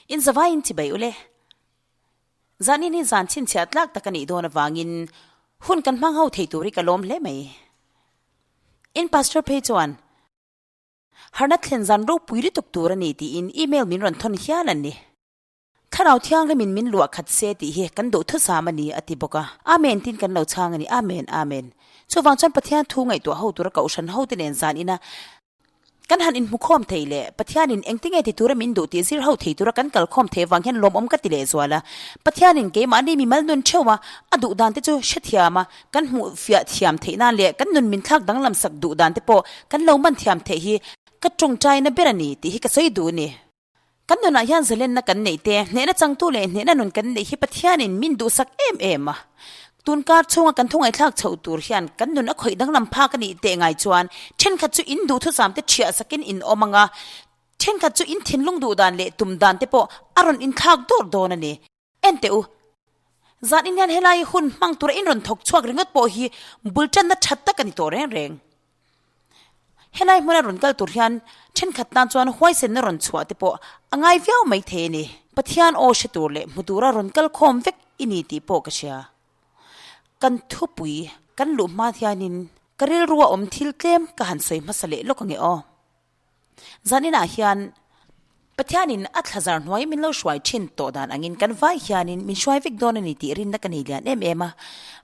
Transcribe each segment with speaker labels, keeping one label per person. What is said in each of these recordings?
Speaker 1: In zavaiin chibai ule. Zanin hi zan chhinchhiah tlak tak a nih dawn avangin hun kan hmang ho thei tur hi ka lawm hle mai. In pastor phei chuan harna thlen zan ropui lutuk tur a ni tiin email min rawn thawn hial a ni. Thlarau Thianghlimin min luah khat se tih hi kan duh thusam a ni a ti bawk a. Amen tiin kan lo chhang a ni. Amen, Amen. Chuvang chuan Pathian thu ngaihtuah ho tura kohhran hote nen zan ina Kan han inhmukhawm thei leh Pathianin engtinge ti tura min duh tih zir ho thei tura kan kalkhawm thei avang hian lawmawm ka ti lehzual a. Pathianin keimahni mimal nun theuh a, a duh dan te chu hrethiam a, kan hmuh fiah thiam theih nan leh kan nun min thlak danglam sak duh dan te pawh kan lo man thiam theih hi ka tawngtaina ber a ni tih hi ka sawi duh a ni. Kan nunah hian zalenna kan neih te, hnehna changtu leh hnehna nun kan neih hi Pathianin min duhsak em em a. Tunkar chhunga kan thungaihthlak chhoh tur hian kan nun a khawih danglam phak a nih teh ngai chuan thenkhat chu in duhthusam te thiah sakin in awm ang a, thenkhat chu in thinlung duh dan leh tum dan te pawh a rawn inthlak dawr dawn a ni. En teh u, zan in hian helai hun hmang tura in rawn thawk chhuak ringawt pawh hi bul tanna tha tak a ni tawh reng reng. Helai hmuna rawn kal tur hian thenkhat tan chuan huaisenna rawn chhuah te pawh a ngai viau mai thei a ni. Pathian aw hre tur leh hmu tura rawn kal khawm vek i ni tih pawh ka hria. Kan thupui kan luh hma hianin ka rilrua awm thil tlem ka han sawi hmasa leh lawk ange aw. Zaninah hian Pathianin a thlazar hnuai min lo hruai thin tawh dan angin kan vai hianin min hruai vek dawn a ni tih rinna ka nei lian em em a.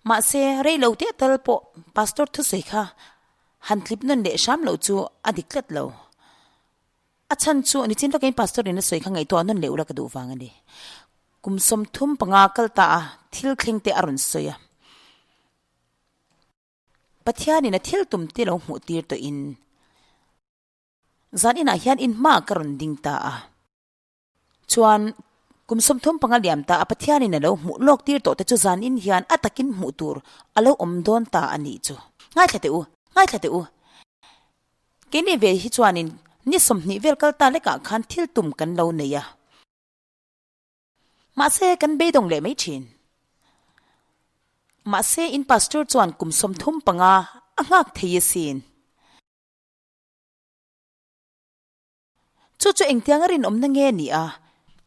Speaker 1: Mahse, rei lo teh tal pawh Pastor thusawi kha han tlip nawn leh hram loh chu a dik tlat lo. A chhan chu nichin lawkin Pastor in a sawi kha ngaihtuah nawn leh ula ka duh vang a ni. Kum 35 kal ta a thil thleng te a rawn sawi a. Pathianin a thil tum te lo hmuh tir tawhin zan inah hian in hmaah ka rawn ding ta a. Chuan kum 35 liam ta a Pathianin a lo hmuh lawk tir tawh te chu zan in hian a takin hmuh tur a lo awm dawn ta a nih chu. Ngaithla teh u, ngaithla teh u. Keini ve hi chuanin ni 20 vel kal ta lekah khan thil tum kan lo nei a. Mahse, kan beidawng leh mai thin. Mahse, in pastor chuan kum 35 a nghak thei asin. Chu chu engtiang a rinawmna nge ni a?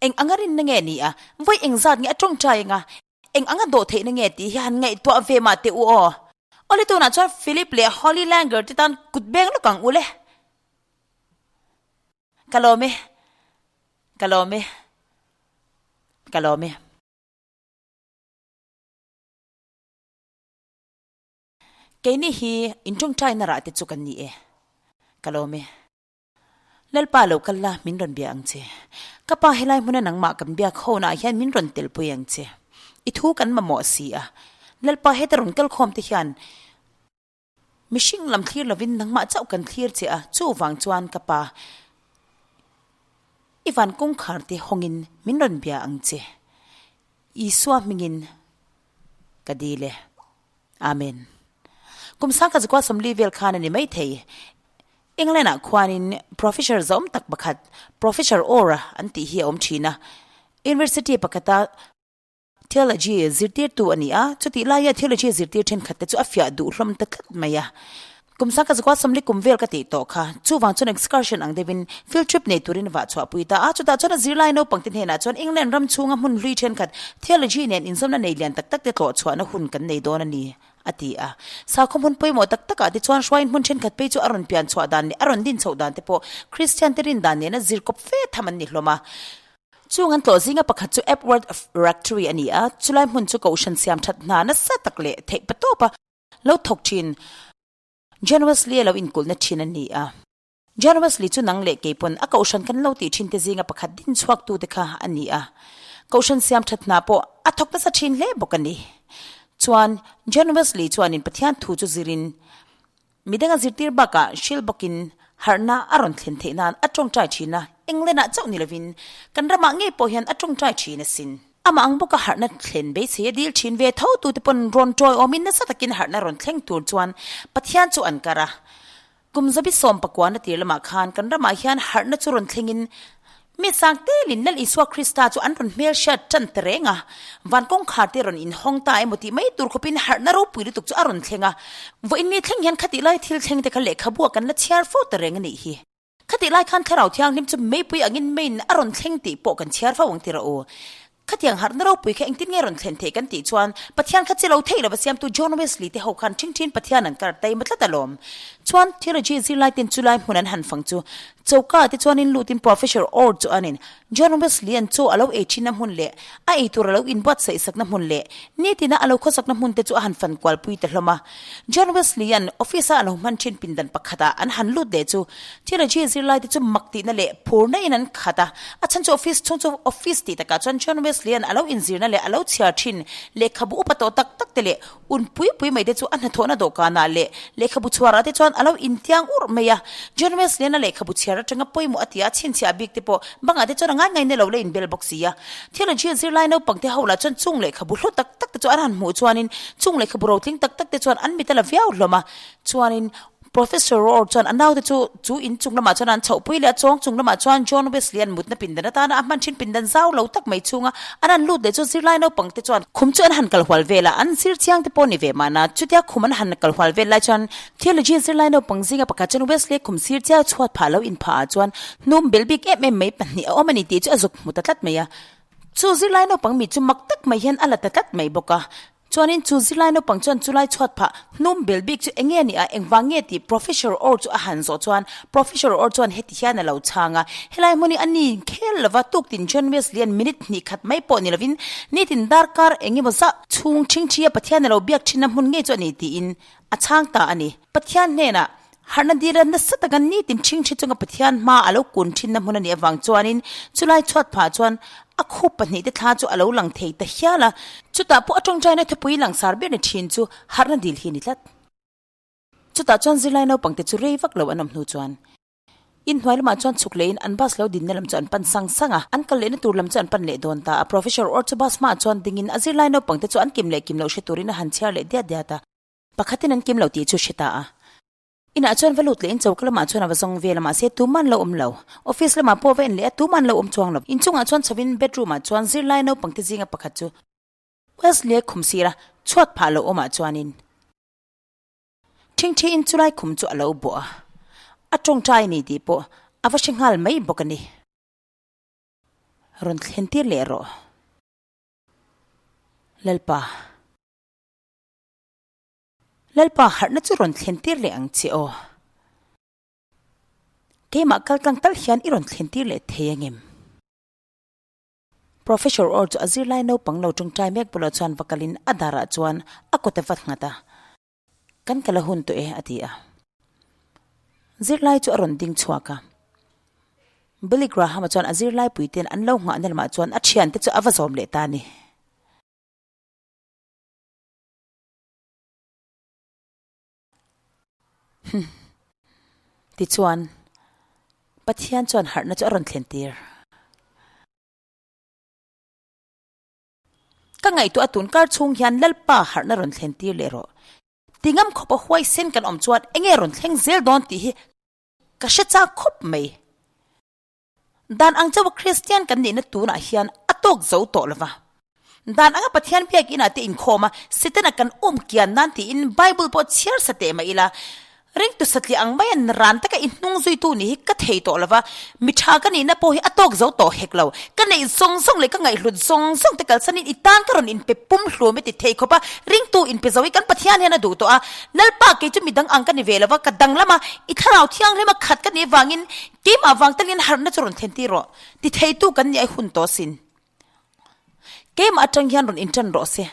Speaker 1: Eng anga rinna nge ni a? Vawi engzat nge a tawngtai anga? Eng anga dawh theihna nge tih hi han ngaihtuah ve mah teh u aw. Awle tunah chuan Philip leh Holly Langer te tan kut beng lawk ang u le. Ka lawm e. Ka lawm e. Ka lawm e. Keini hi intawngtaina rah te chu kan ni e. Ka lawm e. Lalpa lo kal la, min rawn bia ang che. Ka pa helai hmuna nangmah kan biak ho naah hian min rawn telpui ang che. I thu kan mamawh si a. Lalpa heta rawn kal khawm te hian Mihring lam thlir lovin nangmah chauh kan thlir che a, chuvang chuan ka pa, i van kawngkhar te hawngin min rawn bia ang che. Isua hmingin ka dil e. Amen. Kum sangkhat zakua 40 vel khan a ni maithei. England-ah khuanin Professor zawm tak pakhat, Professor Orr an tih hi a awm thin a. University pakhata Theology zirtirtu a ni a, chutih laia theology zirtir thenkhat te chu a fiah duh hlawm ta tlat mai a. Kum 1940 kum vel ka tih tawh kha, chuvang chuan excursion ang deuhin field trip nei turin a vah chhuahpui ta a, chutah chuan a zirlai naupang te hnenah chuan England ram chhunga hmun hlui thenkhat theology nen inzawmna nei lian tak tak te tlawh chhuahna hun kan nei dawn a ni, a ti a. Sakhaw hmun pawimawh tak takah te chuan hruaiin hmun thenkhat phei chu a rawn pian chhuah dan leh a rawn din chhoh dan te pawh Kristian te rin dan nena zir kawp fe tham an ni hlawm a. Chung an tlawh zinga pakhat chu Epworth Rectory a ni a, chulai hmun chu Kohhran siam that hna nasa tak leh theih patawpa lo thawk thin John Wesley a lo inkulhna thin a ni a. John Wesley chu nang leh kei pawn a Kohhran kan lo tih thin te zinga pakhat din chhuak tu te kha a ni a. Kohhran siam that hna pawh a thawk nasa thin hle bawk a ni. Chuan John Wesley chuanin Pathian thu chu zirin Midang a zirtir bakah hrilh bawkin harhna a rawn thlen theih nan a tawngtai thin a, England-ah chauh ni lovin kan ramah ngei pawh hian a tawngtai thin asin. Amah ang bawka harhna thlen beisei a dil thin ve tho tute pawn rawn tawi awmin nasa takin harhna rawn thleng tur chuan Pathian chu an kar a. Kum 19 na tir lamah khan kan ramah hian harhna chu rawn thlengin Mi sang telin Lal Isua Krista chu an rawn hmel hriat tan ta reng a, van kawngkhar te rawn inhawng ta emaw tih mai tur khawpin harhna ropui lutuk chu a rawn thleng a. Vawiin ni thleng hian khatih lai thil thleng te kha lehkhabu ah kan la chhiar fo ta reng a nih hi. Khatih lai khan Thlarau Thianghlim chu meipui angin meiin a rawn thleng tih pawh kan chhiar fo ang ti rawh u. Khatiang harhna ropui kha engtin nge rawn thlen theih kan tih chuan Pathian kha chi lo theih lova siamtu John Wesley te ho khan ṭhingṭhin Pathian an kar taima tlat alawm. Chuan theology zirlai ten chulai hmun an han fang chu choka te chuanin lutin Professor Orr chu anin John Wesley an chaw a lo ei ṭhinna hmun leh a ei tur a lo inbuatsaih sakna hmun leh nitina a lo khawsakna hmun te chu a han fan kualpui ta hlawm a. John Wesley-a'n office-a a lo hman ṭhin pindan pakhatah an han lut leh chu theology zirlaite chu mak tihna leh phurna in an khat a. A chhan chu office chhung chu office tih takah chuan John Wesley-a'n a lo inzirna leh a lo chhiar ṭhin lehkhabu upa tawh tak tak te leh un pui pui mai te chu a hnathawhna dawhkanah leh lehkhabu chhuarah te chuan a lo intiang urh mai a. John Wesley-a'n a lehkhabu chhiar atanga pawimawh a ti a, chhinchhiah bik te pawh bangah te chuan a ngai ngai na lo la inbel bawk si a. Theology zirlai naupang te ho lah chuan chung lehkhabu hlu tak tak te chu an han hmuh chuanin chung lehkhabu rotling tak tak te chuan an mit a la viau hlawm a. Chuanin Professor Rohr chuan a naute chu chu in chung lamah chuan an chhoh pui leh a, chawng chung lamah chuan John Wesley an mutna pindan atana a hman thin pindan zau lo tak mai chhunga an han lut leh chu zirlai naupang te chuan khum chu an han kal hual vel a, an zir chiang te pawh ni ve mahna chutia khum an han kal hual vel lai chuan Theology zirlai naupang zinga pakhat chuan Wesley khum sir chiah chhuat phah lo inphah ah chuan hnum bel bik em em mai pahnih a awm a ni tih chu a zuk hmu ta tlat mai a. Chu zirlai naupang mi chu mak tak mai hian a la ta tlat mai bawk a. Chuanin chu zirlai naupang chuan chulai chhuat phah hnum bel bik chu eng nge ni a, engvang nge tih Professor Orr chu a han zawh chuan Professor Orr chuan heti hian a lo chhang a, Helai hmun hi a ni khel lova tuktin John Wesley an minute hnih khat mai pawh ni lovin nitin darkar eng emaw zah chhung ṭhingṭhi a Pathian a lo biak ṭhinna hmun ngei chu a ni tiin a chhang ta a ni. Pathian hnenah harhna dila nasa taka nitin ṭhingṭhi chunga Pathian hma a lo kun ṭhinna hmun a nih avang chuanin chulai chhuat phah chuan a khup pahnihte thla chu a lo lang thei ta hial a. Chutah pawh a ṭawngṭaina thupui langsar ber ni ṭhin chu harhna dil hi a ni tlat. Chutah chuan zirlai naupangte chu rei vak lo an awm hnu chuan Inhnuai lamah chuan chhuk lehin an bus lo dinna lam chu an pan sang sang a, an kal lehna tur lam chu an pan leh dawn ta a. Professor Orr chu bus hmaah chuan dingin a zirlai naupangte chu an kim leh kim loh hre turin a han chhiar leh diat diat a. Pakhatin an kim lo tih chu hre ta a. Inah chuan va lut lehin choka lamah chuan a va zawng vel a, mahse tuman lo awm lo. Office lamah pawh va en leh a, tuman lo awm chuang lo. Inchungah chuan chhovin bedroom ah chuan zirlai naupangte zinga pakhat chu Wesley a khum sir a, chhuat phah lo awmah chuanin. Ṭhingṭhiin chulai khum chu a lo bawh a, a ṭawngṭai a ni tih pawh a va hre nghal mai bawk a ni. Rawn thlen tir leh rawh. Lalpa. Lalpa harhna chu rawn thlen tir leh ang che aw. Keimah kaltlang tal hian i rawn thlen tir leh thei angem? Professor Orr chu a zirlai naupang lo ṭawngṭai mek bulah chuan va kalin a darah chuan a kut a vat nghat a. Kan kal a hun tawh e, a ti a. Zirlai chu a rawn ding chhuak a. Billy Graham-a chuan a zirlai puite'n an lo nghahna lamah chuan a thiante chu a va zawm leh ta a ni. Hum. Tichuan, Pathian chuan harhna chu a rawn thlen tir. Ka ngaihtuah a tun kar chhung hian Lalpa harhna rawn thlen tir leh rawh. Tingam khawpa huaisen kan awm chuan enge rawn thleng zel dawn tih hi ka hre chak khawp mai. Dan ang chauha Kristian kan nihna tunah hian a tawk zo tawh lo va. Dan anga Pathian biak inah te inkhawm a, Setana kan um kian nan tiin Bible pawh chhiar sa teh mah ila, ringtu satliah ang maia ran taka i hnung zuitu nih hi ka thei tawh lo va, mi tha ka nihna pawh hi a tawk zo tawh hek lo. Ka neih zawng zawng leh ka ngaihhlut zawng zawng te kalsanin i tan ka rawn inpe pum hlum e ti thei khawp a, ringtu inpe zo hi kan Pathian hian a duh tawh a. Lalpa kei chu midang ang ka ni ve lo va, ka danglam a, i thlarau thianghlima khat ka nih avangin Keimah vang talin harhna chu rawn thlen tir rawh, ti theitu kan nih ai hun tawh asin. Keimah atang hian rawn intan rawh se.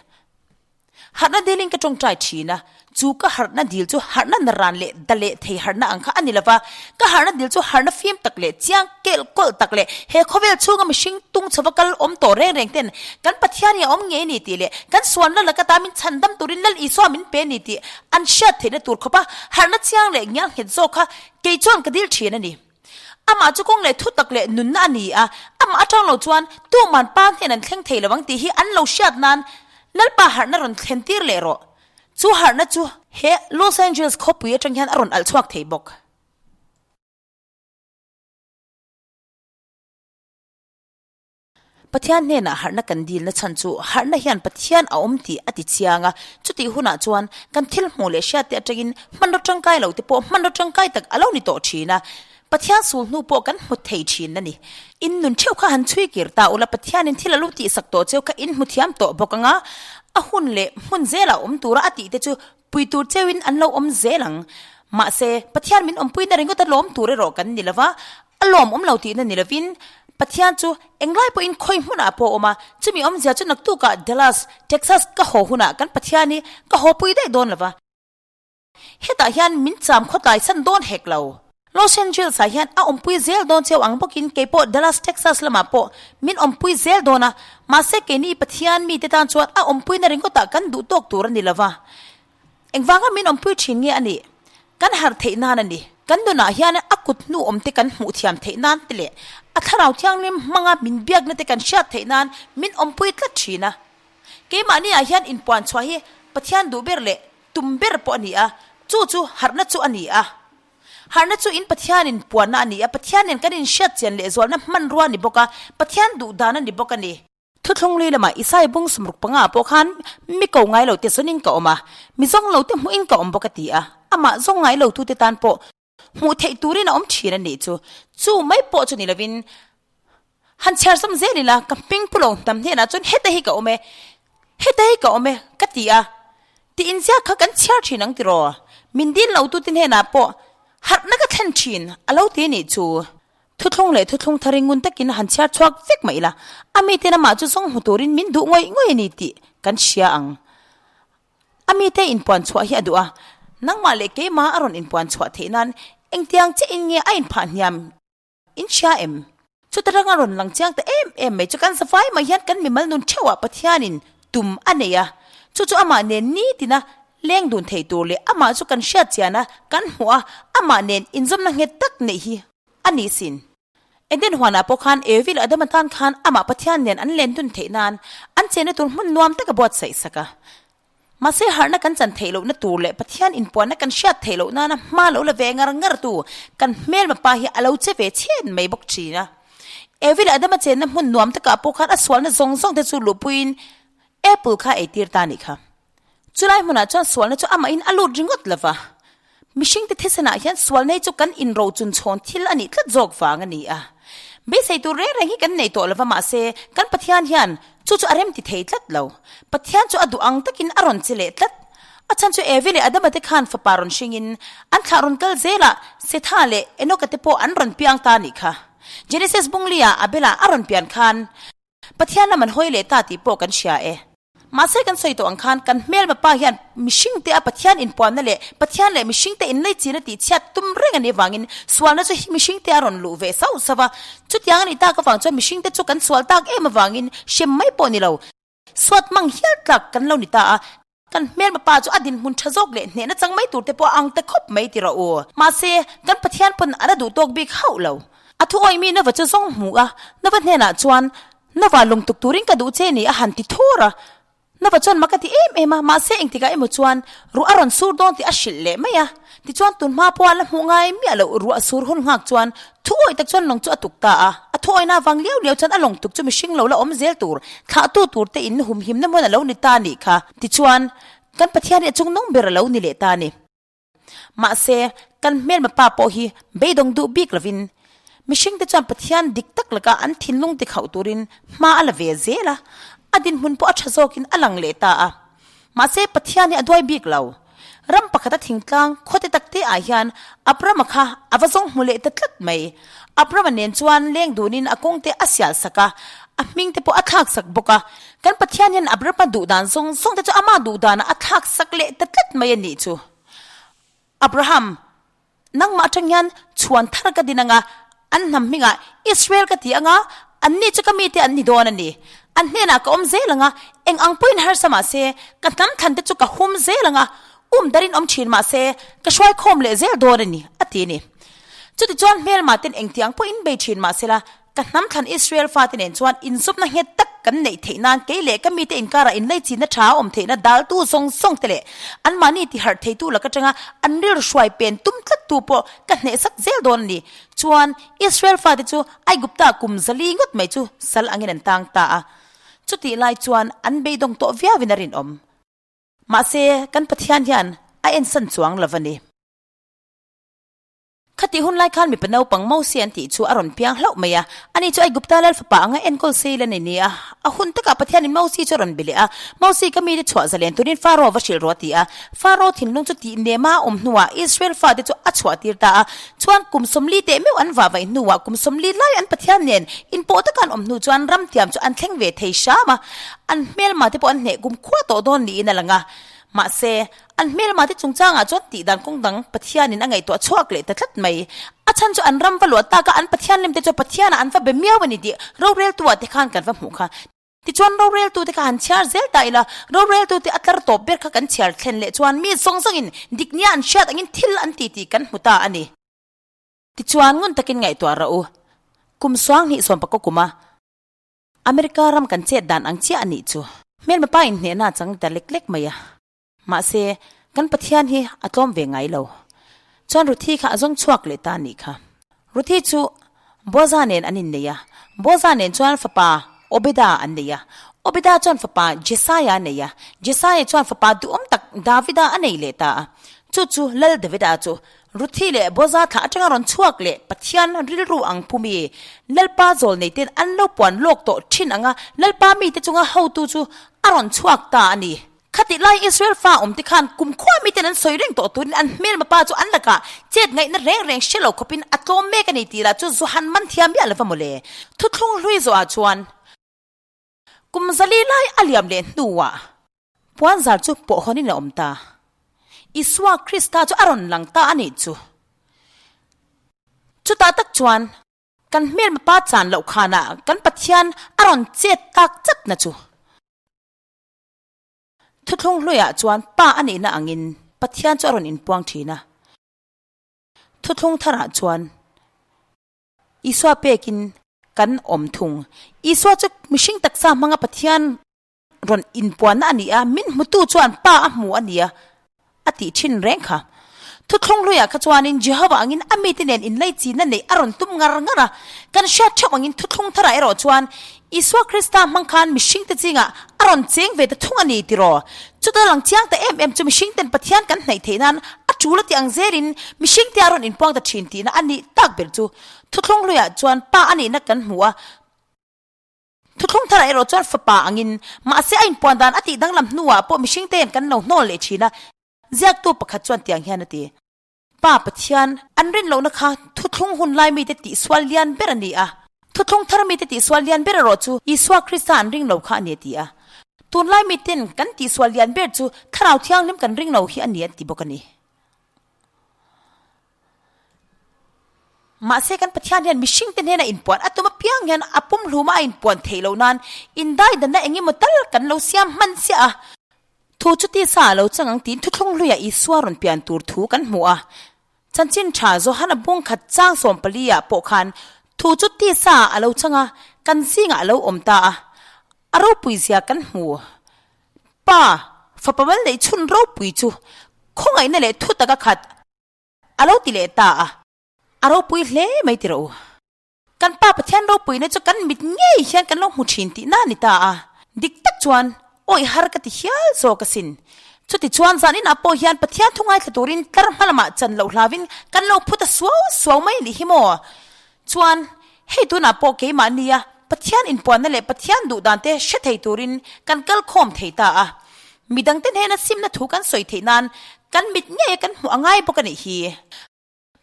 Speaker 1: Harhna dilin ka tawngtai thin a, chu ka harhna dil chu harhna naran leh da leh thei harhna ang kha a ni lova, ka harhna dil chu harhna fim tak leh chiang kelh kawlh tak leh he khawvel chhunga mihring tung chhova kal awm tawh reng reng ten kan Pathian hi a awm ngei a ni tih leh kan suanna laka ta min chhandam turin Lal Isua min pe a ni tih an hriat theihna tur khawpa harhna chiang leh ngial nghet zawk kha Kei chuan ka dil thin a ni. Amah chu kawng leh thu tak leh nunna a ni a, amah atang lo chuan tuman pa hnen an thleng thei lo ang tih hi an lo hriat nan Lalpa harhna rawn thlen tir leh rawh. Chu harhna chu he Los Angeles khawpui atang hian a rawn alh chhuak thei bawk. Pathian hnenah harhna kan dilna chhan chu harhna hian Pathian a awm tih a ti chiang a, chutih hunah chuan kan thil hmuh leh hriatte atangin hmanraw tangkai lo te pawh hmanraw tangkai tak a lo ni tawh thin a. Pathian sul hnu pawh kan hmu thei thin a ni. In nun theuh kha han chhui kir ta ula Pathianin thil a lo tihsak tawh cheu kha in hmu thiam tawh bawk anga a hun leh hmun zelah awm tura a tih te chu pui tur cheuin an lo awm zel ang. Mahse, Pathian min awmpuina ringawt a lawm tur erawh kan ni lova, a lawm awm lo tihna ni lovin Pathian chu englai pawhin khawi hmunah pawh a awm a, chumi awmzia chu naktukah Dallas, Texas ka haw hunah kan Pathian hi ka haw pui daih dawn lova. Hetah hian min cham khawtlai san dawn hek lo. Los Angeles ah hian a awmpui zel dawn cheu ang bawkin kei pawh Dallas, Texas lamah pawh min awmpui zel dawn a, mahse keini Pathian mite tan chuan a awmpuina ringawtah kan duh tawk tur a ni lo va. Engvanga min awmpui thin nge a nih? Kan harh theih nan a ni. Kan nunah hian a kut hnu awmte kan hmuh thiam theih nan te leh a thlarau thianghlim hmanga min biakna te kan hriat theih nan min awmpui tlat thin a. Keimahni ah hian inpuan chhuah hi Pathian duh ber leh Tum ber pawh a ni a, chu chu harhna chu a ni a. Harhna chu in Pathianin puanna a ni a, Pathian nen kan inhriat chian leh zualna hmanrua a ni bawk a, Pathian duh dan a ni bawk a ni. Thuthlung lui lamah Isai bung sumruk panga pawh khan mi ko ngai lo te zawnin ka awm a, mi zawng lo te hmuhin ka awm bawk a ti a, amah zawng ngai lo tute tan pawh Hmuh theih turin a awm thin a nih chu. Chu mai pawh chu ni lovin han chhiar zawm zel ila, ka hming pu lo hnam hnenah chuan heta hi ka awm e, heta hi ka awm e ka ti a, tih inziak kha kan chhiar thin ang tiraw? Min dil lo tute hnenah pawh harhna ka thlen thin a lo ti a nih chu. Thuthlung leh thuthlung thar i ngun takin han chhiar chhuak vek mah ila, a miten amah chu zawng hmu turin min duh ngawih ngawih a ni tih kan hria ang. A mite inpuan chhuah hi a duh a, nangmah leh keimah a rawn inpuan chhuah theih nan engtiang chiah in nge a inphah hniam in hria em? Chuta rang a rawn lang chiang ta em em mai chu kan zavai mai hian kan mimal nun theuhah Pathianin tum a nei a, chu chu amah nen nitina leng dun thei tur leh amah chu kan hriat chian a, kan hmuh a, amah nen inzawmna nghet tak neih hi a ni sin. Eden huanah pawh khan Evi leh Adama tan khan amah Pathian nen an len dun theih nan an chenna tur hmun nuam tak a buatsaih sak a. Mahse harhna kan chan theih lohna tur leh Pathian inpuanna kan hriat theih loh nana hma lo la ve ngar ngar tu kan hmelma pa hi a lo che ve chhen mai bawk thin a. Evi leh Adama chenna hmun nuam takah pawh khan a sualna zawng zawng te chu luhpuiin apple kha eitir ta a nih kha. Chulai hmunah chuan sualna chu amahin a lut ringawt lo va, mihringte thisenah hian sualna hi chu kan inrochun chhawn thil a nih tlat zawk vang a ni a. Beisei tur reng reng hi kan nei tawh lo va, mahse, kan Pathian hian chu chu a remti thei tlat lo. Pathian chu a duh ang takin a rawn che leh tlat. A chhan chu Evi leh Adama te khan fapa rawn hringin an thlah rawn kal zelah Setha leh Enoka te pawh an rawn piang ta a nih kha. Genesis bunglia Abela a rawn pian khan Pathian lam an hawi leh ta tih pawh kan hria e. Mahse kan sawi tawh ang khan kan hmelma pa hian mihringte a Pathian inpuanna leh Pathian leh mihringte inleichina tih chhiat tum reng a nih avangin sualna chu hi mihringte a rawn luh ve sauh sauh a. Chutiang a nih tak avang chuan mihringte chu kan sual tak em avangin hrem mai pawh ni lo, suat mang hial tlak kan lo ni ta a. Kan hmelma pa chu a dinhmun tha zawk leh hnehna chang mai tur te pawh a ang ta khawp mai ti rawh u. Mahse, kan Pathian pawn a la duh tawk bik hauh lo. A thu awih mi Nova chu zawng hmu a, Nova hnenah chuan, Nova, lungtuk turin ka duh che ni a han ti thur a. Nova chuan mak a ti em em a, mahse engtikah emaw chuan ruah a rawn sur dawn tih a hrilh leh mai a. Tichuan tun hma pawha la hmuh ngai miah loh ruah sur hun nghak chuan thu awih tak chuan lawng chu a tuk ta a. A thu awihna avang liau liau chuan a lawng tuk chu mihring lo la awm zel tur, thlahtu tur te in humhimna hmun a lo ni ta nih kha. Tichuan, kan Pathian hi a chung nung ber a lo ni leh ta a ni. Mahse, kan hmelma pa pawh hi beidawng duh bik lovin, mihring te chuan Pathian dik tak laka an thinlung tikhauh turin hma a la ve zel a, a dinhmun pawh a tha zawkin a lang leh ta a. Mahse, Pathian hi a duai bik lo. Ram pakhata thingtlang khawte takte ah hian Abrama kha a va zawng hmu leh ta tlat mai. Abrama nen chuan leng dunin a kawngte a sial sak a, a hming te pawh a thlak sak bawk a. Kan Pathian hian Abrama duh dan zawng zawng te chu ama duh danah a thlak sak leh ta tlat mai a nih chu. Abraham, Nangmah atang hian chhuan thar ka din anga, an hnam hmingah Israel ka ti anga, anni chu ka mite an ni dawn a ni. An hnenah ka awm zel anga, eng ang pawhin harsa mah se, ka hnam thlan te chu ka hum zel anga, um darin awm thin mah se, ka hruai khawm leh zel dawn a ni, a ti a ni. Chutichuan hmelmah ten engtiang pawhin bei thin mah sela, Ka hnam thlan Israel fate nen chuan inzawmna nghet tak kan neih theih nan kei leh ka mite inkarah inleichina tha a awm theihna daltu zawng zawng te leh anmahni tiharh theitu lak atanga an rilru hruai pen tum tlattu pawh ka hnehsak zel dawn a ni. Chuan Israel fate chu Aigupta kum zali ngawt mai chu sal angin an tang ta a. Chutih lai chuan an beidawng tawh viauin a rinawm. Mahse, kan Pathian hian a ensan chuang lo a ni. Khatih hun lai khan mipa naupang Mosia an tih chu a rawn piang hlauh mai a. Ani chu Aigupta lal fapa anga enkawl seil a ni ni a. A hun takah Pathianin Mosi chu a rawn be leh a, Mosi ka mite chhuah zalen turin Faro va hrilh rawh a ti a. Faro thinlung chu tih nema a awm hnuah Israel fate chu a chhuah tir ta a. Chuan kum 40 teh meuh an vah vaih hnuah kum 40 lai an Pathian nen inpawh taka an awm hnu chuan ramtiam chu an thleng ve thei hram a. An hmelma te pawh an hneh kum khua tawh dawn niin a lang a. Mahse, an hmelma te chungchangah chuan tih dan kawng dang Pathianin a ngaihtuah chhuak leh ta tlat mai. A chhan chu an ram va luah taka an Pathian lem te chu Pathianah an va be miau a ni tih roreltu-ah te khan kan va hmuh kha. Tichuan roreltute kha han chhiar zel ta ila, roreltute a tlar tawp ber kha kan chhiar thlen leh chuan mi zawng zawngin dik nia an hriat angin thil an ti tih kan hmu ta a ni. Tichuan ngun takin ngaihtuah rawh u. Kum suang hnih sawmpakaw kuma America ram kan chet dan ang chiah a nih chu. Hmelma pa inhnehna a chang ta lek lek mai a. Mahse, kan Pathian hi a tlawm ve ngai lo. Chuan Ruthi kha a zawng chhuak leh ta a nih kha. Ruthi chu Boaza nen an innei a, Boaza nen chuan fapa Obeda an nei a, Obeda chuan fapa Jesaia a nei a, Jesaia chuan fapa duhawm tak Davida a nei leh ta a. Chu chu Lal Davida chu Ruthi leh Boaza thlah atanga rawn chhuak leh Pathian rilru ang pumi Lalpa zawl neite'n an lo puan lawk tawh thin anga Lalpa mite chunga hotu chu a rawn chhuak ta a ni. Khatih lai Israel fa awmte khan kumkhua miten an sawi reng tawh turin an hmelma pa chu an lakah chet ngaihna reng reng hre lo khawpin a tlawm mek a ni tih lah chu Johan man thiam miah lova mawle. Thuthlung hlui zawhah chuan kum zali lai a liam leh hnuah puanzar chu pawhhawnin a awm ta. Isua Krista chu a rawn lang ta a nih chu. Chutah tak chuan kan hmelma pa chan loh khanah kan Pathian a rawn chet tak chatna chu. Thuthlung hluiah chuan Pa a nihna angin Pathian chu a rawn inpuang thin a. Thuthlung tharah chuan Isua pekin kan awm thung. Isua chu mihring taksa hmanga Pathian rawn inpuanna a ni a, min hmutu chuan Pa a hmu a nia a tih thin reng kha. Thuthlung hluiah kha chuanin Jehovah angin a mite nen inlaichinna neih a rawn tum ngar ngar a. Kan hriat theuh angin thuthlung tharah erawh chuan Isua Krista hmang khan mihringte zingah a rawn cheng ve ta thung a ni tiraw? Chuta lang chiang ta em em chu mihringten Pathian kan hnaih theih nan a tul a tih ang zelin mihringte a rawn inpuang ta thin tihna a nih tak ber chu. Thuthlung hluiah chuan Pa a nihna kan hmu a. Thuthlung tharah erawh chuan fapa angin, mahse a inpuan dan a tih danglam hnuah pawh mihringte hian kan lo hnawl leh thin a. Ziaktu pakhat chuan tiang hian a ti, Pa Pathian, an rin lohna kha thuthlung hun lai mite tihsual lian ber a ni a, thuthlung thar mite tihsual lian ber erawh chu Isua Krista an ring lo kha a ni a ti a. Tunlai miten kan tihsual lian ber chu Thlarau Thianghlim kan ring lo hi a ni an ti bawk a ni. Mahse kan Pathian hian mihringte hnena inpuan a tum apiang hian a pumhluma a inpuan theih loh nan indaidanna eng emaw tal kan lo siam hman chiah a. Thu chu tisa a lo chang ang tiin thuthlung hluiah Isua rawn pian tur thu kan hmu a. Chanchin tha Johana bung khat chang 14 ah pawh khan thu chu tisa a lo chang a, kan zingah a lo awm ta a. A ropui zia kan hmu. Pa, fapa mal neih chhun ropui chu khawngaihna leh thu taka khat a lo ti leh ta a, a ropui hle mai ti rawh u. Kan Pa Pathian ropuina chu kan mit ngei hian kan lo hmu thin tihna a ni ta a, dik tak chuan awih har ka ti hial zawk asin. Chuti chuan zaninah pawh hian Pathian thu ngaithla turin tlar hma lamah chan loh hlavin kan lo phu ta suau suau mai a nih hi maw? Chuan hei tunah pawh keimahnia Pathian inpuanna leh Pathian duh dan te hre thei turin kan kal khawm thei ta a. Midangte hnena simna thu kan sawi theih nan kan mit ngeia kan hmuh a ngai bawk a nih hi.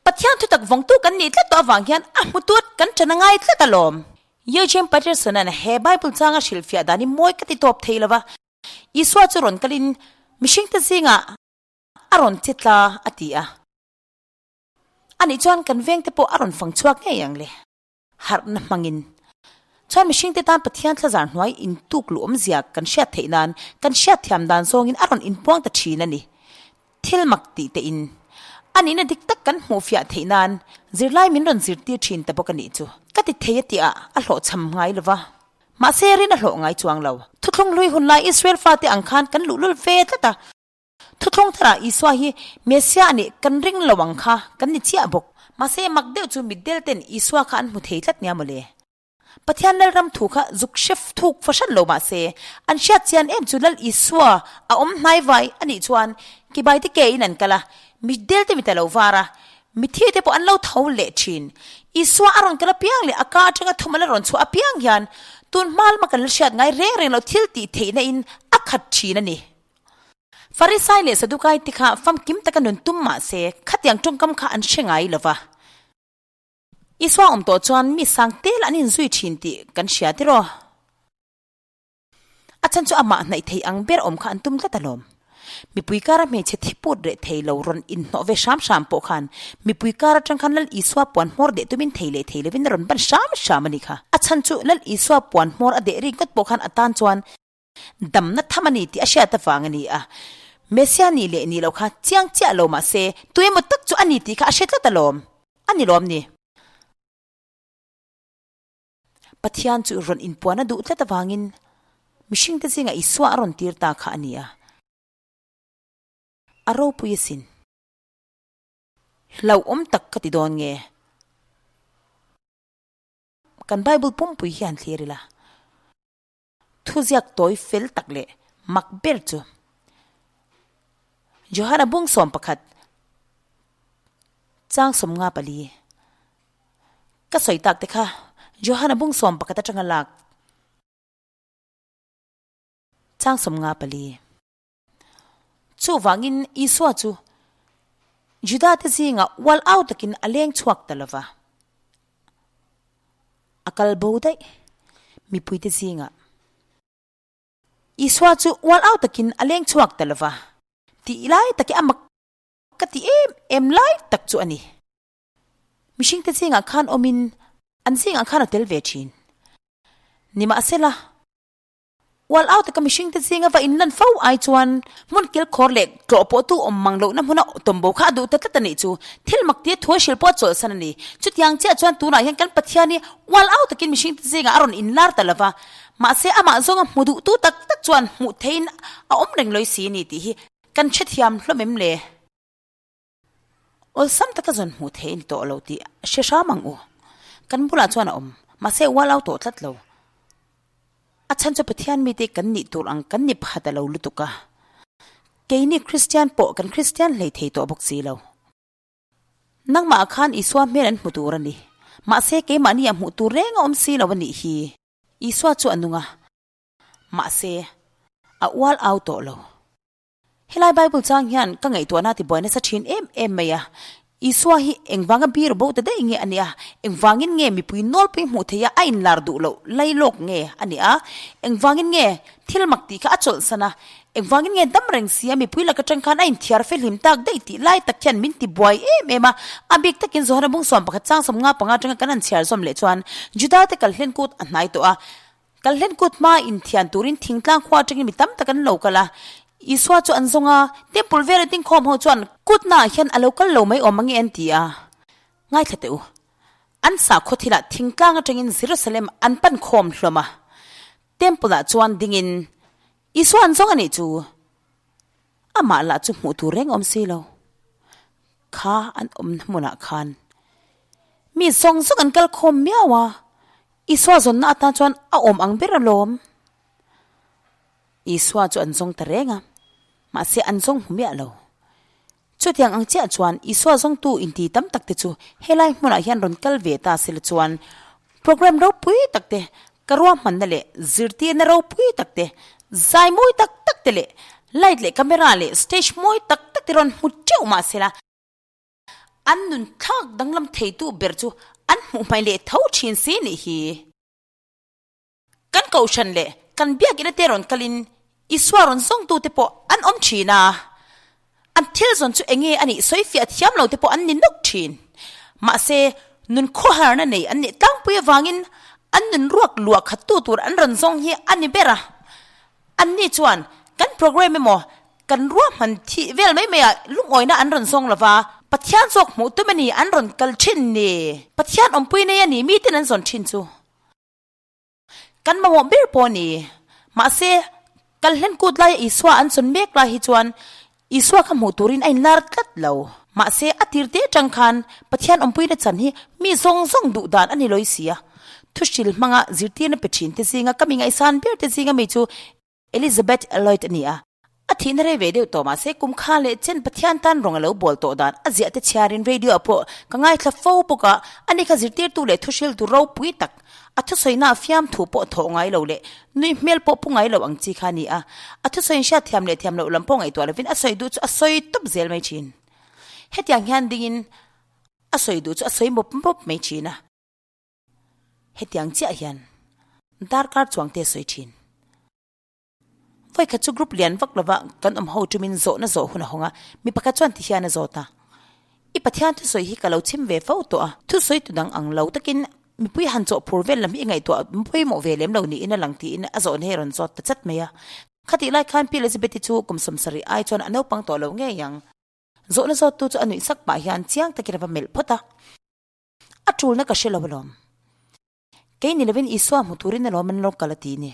Speaker 1: Pathian thutak vawngtu kan nih tlat tawh avang hian a hmutut kan ṭan a ngai tlat alawm. Eugene Peterson-a'n he Bible changa hrilhfiah dan hi mawi ka ti tawp thei lo va, Isua chu rawn kalin mihringte zingah a rawn che tla a ti a. Anih chuan kan vengte pawh a rawn fang chhuak ngei ang le. Harhna hmangin. Chuan mihringte tan Pathian thlazar hnuai intuk luh awmzia kan hriat theih nan kan hriat thiam dan zawngin a rawn inpuang ta thin a ni. Thil mak tih te in. A nihna dik tak kan hmuh fiah theih nan zirlai min rawn zirtir thin ta bawk a nih chu. Ka ti thei a tihah a hlawhchham ngai lo va. Mahse rin a hlawh ngai chuang lo. Thuthlung hlui hun lai Israel fate ang khan kan luhlul ve tlat a. Thuthlung tharah Isua hi Messiah a nih kan ring lo ang kha kan ni chiah bawk. Mahse mak deuh chu mitdel ten Isua kha an hmu thei tlat nia mawle. Pathian Lalram thu kha zuk href thuk fahran lo mahse an hriat chian em chu Lal Isua a awm hnai vai a nih chuan kibai te ke in an kal a, mitdel te mit a lo var a. Mitthi te pawh an lo tho leh thin. Isua a rawn kal apiang leh a ka atanga thum a la rawn chhuah apiang hian tun hma lama kan la hriat ngai reng reng loh thil tih theihna in a khat thin a ni. Farisai leh Sadukai te kha famkim taka nun tum mah se khatiang tawngkam kha an hre ngai lo va. Isua awm tawh chuan mi sang tel an inzui thin tih kan hria tiraw? A chhan chu amah hnaih thei ang ber awm kha an tum tlat alawm. Mipui kara hmeichhe thi put reh thei lo rawn inhnawh ve hram hram pawh khan mipui kar atang khan Lal Isua puan hmawr deh tumin thei leh thei lovin a rawn ban hram hram a ni kha. A chhan chu Lal Isua puan hmawr a deh rik ngawt pawh khan a tan chuan damna tham a ni tih a hriat avang a ni a. Messia nih leh nih loh kha chiang chiah lo mah se tuemaw tak chu a ni tih kha a hre tlat alawm. A ni lawm ni. Pathian chu rawn inpuan a duh tlat avangin mihringte zingah Isua a rawn tir ta kha a ni a, a ropui asin. Hlauhawm tak ka ti dawn nge? Kan Bible pumpui hi han thlir ila, thuziak tawi fel tak leh mak ber chu Johana bung 11 chang 54. Ka sawi tak te kha Johana bung 11 atanga lak chang 54. Chuvangin Isua chu Juda te zingah ual au takin a leng chhuak ta lova, a kal bo daih mipuite zingah. Isua chu ual au takin a leng chhuak ta lova, tih lai tak hi a mak ka ti em em lai tak chu a ni. Mihringte zingah khan awmin an zingah khan a tel ve thin. Nimahsela, ual au taka mihringte zinga va inlan fo ai chuan hmun kilkhawr leh tlawh pawhtu awm mang lohna hmuna tawmbo kha a duh ta tlat a nih chu. Thil mak tia thu a hrilh pawh a chawlhsan a ni. Chutiang chiah chuan tunah hian kan Pathian hi ual au takin mihringte zingah a rawn inlar ta lova, mahse amah zawnga hmu duhtu tak tak chuan hmuh theihin a awm reng lawi si a ni tih hi kan hrethiam hlawm em le? Awlsam taka zawn hmuh theih a ni tawh lo tih hre hram ang u. Kan bulah chuan a awm, mahse ual au tawh tlat lo. A chhan chu Pathian mite kan nih tur ang kan ni phat a lo lutuk a. Keini Kristian pawh kan Kristian hlei thei tawh bawk si lo. Nangmah khan Isua hmel an hmu tur a ni. Mahse keimahni ah hmuh tur reng a awm si lo a nih hi. Isua chu a nung a. Mahse, a ual au tawh lo. Helai Bible chang hian ka ngaihtuahna tibuai nasa thin em em mai a. Isua hi engvanga bir bo ta daih nge a nia? Engvangin nge mipui nawlpui hmuh theih a a inlar duh loh lai lawk nge a nia? Engvangin nge thil mak tih kha a chawlhsan a? Engvangin nge dam reng si a mipui lak atang khan a inthiar fehlim tak daih tih lai tak hian min tibuai em em a. A bik takin Johana bung 11 chang 55 atanga kan han chhiar zawm leh chuan Juda te kalhlen kut a hnai tawh a. Kalhlen kut hma inthian turin thingtlang khua atangin mi tam tak an lo kal a. Isua chu an zawng a, Temple vela dingkhawm ho chuan kutnaah hian a lo kal lo mai awm ange an ti a. Ngaithla teh u. An sakhaw thilah thingtlang atangin Jerusalem an pan khawm hlawm a. Temple ah chuan dingin Isua an zawng a nih chu. Amah lah chu hmuh tur reng awm si lo. Kha an awmna hmunah khan mi zawng zawng an kal khawm miau a, Isua zawnna atan chuan a awm ang ber alawm. Isua chu an zawng ta reng a, mahse an zawng hmu miah lo. Chutiang ang chiah chuan Isua zawngtu inti tam tak te chu helai hmunah hian rawn kal ve ta sela chuan program ropui tak te, ka ruahmanna leh zirtirna ropui tak te, zai mawi tak tak te leh light leh camera leh stage mawi tak tak te rawn hmu teuh mah sela, An nun thlak danglam theitu ber chu an hmuh hmai leh tho thin si nih hi. Kan kohhran leh kan biakina te rawn kalin Isua rawn zawngtute pawh an awm thin a, an thil zawn chu enge a nih sawifiah thiam lo te pawh an ni nawk thin. Mahse, nun khawharna nei an nih tlangpui avangin an nun ruak luah khattu tur an rawn zawng hi a ni ber a. Anni chuan kan programme emaw kan ruahman thih vel mai maiah lungawina an rawn zawng lova, Pathian zawk hmuh tum a ni an rawn kal thin ni. Pathian awmpui nei a ni miten an zawn thin chu kan mamawh ber pawh a ni. Mahse, kal hlen kut laia Isua an zawn mek lai hi chuan Isua kha hmuh turin a inlar tlat lo. Mahse, a tir te atang khan Pathian awmpuina chan hi mi zawng zawng duh dan a ni lawi si a. Thuhril hmanga zirtirna pe thin te zinga ka mi ngaihsan ber te zinga mi chu Elizabeth Elliot a ni a. A thihna rei ve deuh tawh mahse kum kha leh chen Pathian tan rawng a lo bawl tawh dan a ziah te chhiarin radio ah pawh ka ngaithla fo bawk a, ani kha zirtirtu leh thuhriltu ropui tak, a thusawi na fiamthu pawh thawh ngai lo leh nui hmel pawh pu ngai lo ang chi kha a ni a, a thusawi hriat thiam leh thiam loh lam pawh ngaihtuah lovin a sawi duh chu a sawi tawp zel mai thin. Hetiang hian dingin a sawi duh chu a sawi mawp mawp mai thin a. Hetiang chiah hian darkar chuang te a sawi thin. Vawikhat chu group lian vak lova kan awm ho tumin zawhna zawh hun a hawng a, mi pakhat chuan ti hian a zawt a, I Pathian thusawi hi ka lo chhim ve fo tawh a, thusawi tu dang ang lo takin mipui han chawh phur vel lam hi i ngaihtuah pawimawh ve lem lo niin a lang tiin a zawhna hi a rawn zawt ta chat mai a. Khatih lai khan Pi Elizabeth-i chu kum 70 ai chuan a naupang tawh lo ngei ang. Zawhna zawttu chu a nuih sak pah hian chiang takin a va melh phawt a, A tulna ka hre lo alawm. Kei ni lovin Isua hmu turin alawm an lo kal a ti ni.